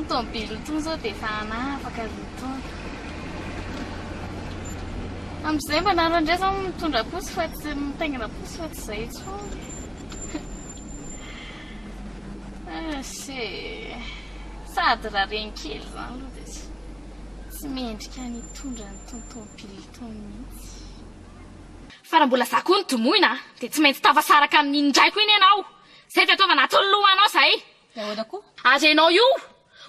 Tomobily itony izao dia efa hanafaka 2 taona. Amin'izay mba nareo indray izao mitondra posy fa tsy mitaingina posy fa tsy izay intsony. Ase. Sady raha reny kely izany aloha dia tsy tsy mendrika ny hitondra an'itony tomobily itony mihitsy. Fa raha mbola za koa no domoina dia tsy maintsy tafasaraka amin'iny raiko iny ianao. Izay dia ataovy anatin'ny lohanao izay. Dia ahoana koa? Ary ianao io,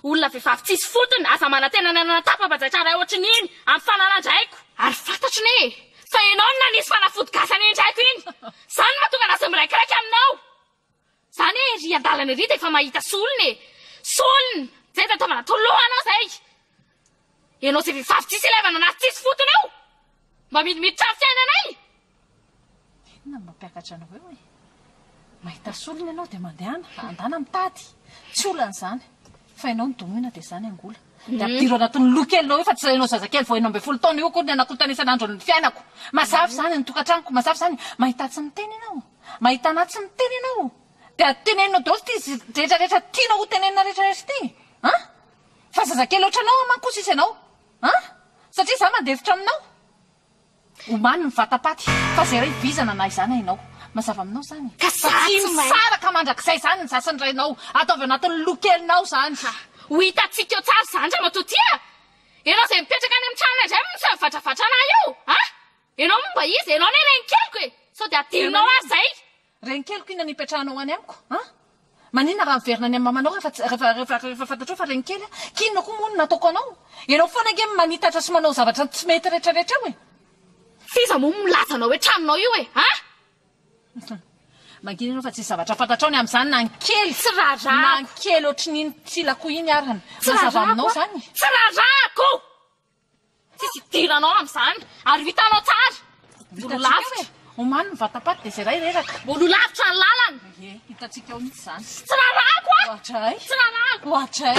olona vehivavy tsisy fotony, aza manantena ny hanana tapa-bajaitra iray ohatry ny iny amin'ny fananan-draiko. Ary fantatro anie e, fa ianao no nanisy fanafody gasy an'iny raiko iny. Izany no mahatonga anazy miraikiraiky aminao. Izany hoe ery an-dalana ery dia efa mahita solony e! Solony! Izay dia ataovana toloha anao izay! Ianao izay vehivavy tsisy ilaivana anazy tsisy fotony io! Mba midimiditra amin'ny fiainanay! Inona no mampiakatra anao eo e? Mahita solony ianao dia mandehana, andana mitady. Tsy olana izany. Fa ianao no domoina dia izany angola. Dia ampidiro anatin'ny loha kelinao io fa tsy ianao zazakely vao 16 taona io akory ny hanakorontana isan'andro ny fiainako. Mazava izany ny tokantranoko, mazava izany. Mahita tsy miteny ianao. Mahita anah tsy miteny ianao dia tenenina daholo ity izy rehetra rehetra tianao ho tenenina rehetra rehetra ity an! Fa zazakely ohatranao aho manko sisa ianao an! Satria za mandefitra aminao. Omany ny vatapaty fa zay ray vizana na izany hainao. Mazava aminao zany? Ka za Fa tsy tsy mahay. misaraka mandrakizay zany ny za sy ny rainao. Ataovy anatin'ny loha kelinao zany. Ha! Ho hitantsika eo tsara izany ramatoa ty a! Ianao izay mipetraka any amin'ny tranonay indray no miseho mivatravatra anah io a! Ianao moa mba iza? Ianao anie renikeliko e! Sao dia adinonao ary izay? Renikeliko inona no ipetrahanao any amiko an? Maninona raha miverina any amin'ny mamanao rehefa tsy rehefa rehefa rehefa fantatrao fa renikely aho? K'inona koa moa no nataoko anao? Ianao foana ange manitatra sy manao zavatra tsy mety rehetrarehetra eo e! F'iza moa milaza anao hoe tranonao io e? An? Mangina ianao fa tsisy zavatra fantatrao ny amin'izany na ny kely Tsy raharahako. na ny kely ohatry ny iny tsilako iny arany. Tsy Mazava raharahako aminao a! izany? Tsy raharahako! Tsisy idiranao amin'izany ary ho hitanao tsara. Mbola ho lavitra. Omano ny vatapaty dia izay ray reraka. Mbola ho lavitra ny lalana. Ie, hitantsika ao mihitsy izany. Tsy raharahako a! Ohatray. Tsy raharahako. Ohatray.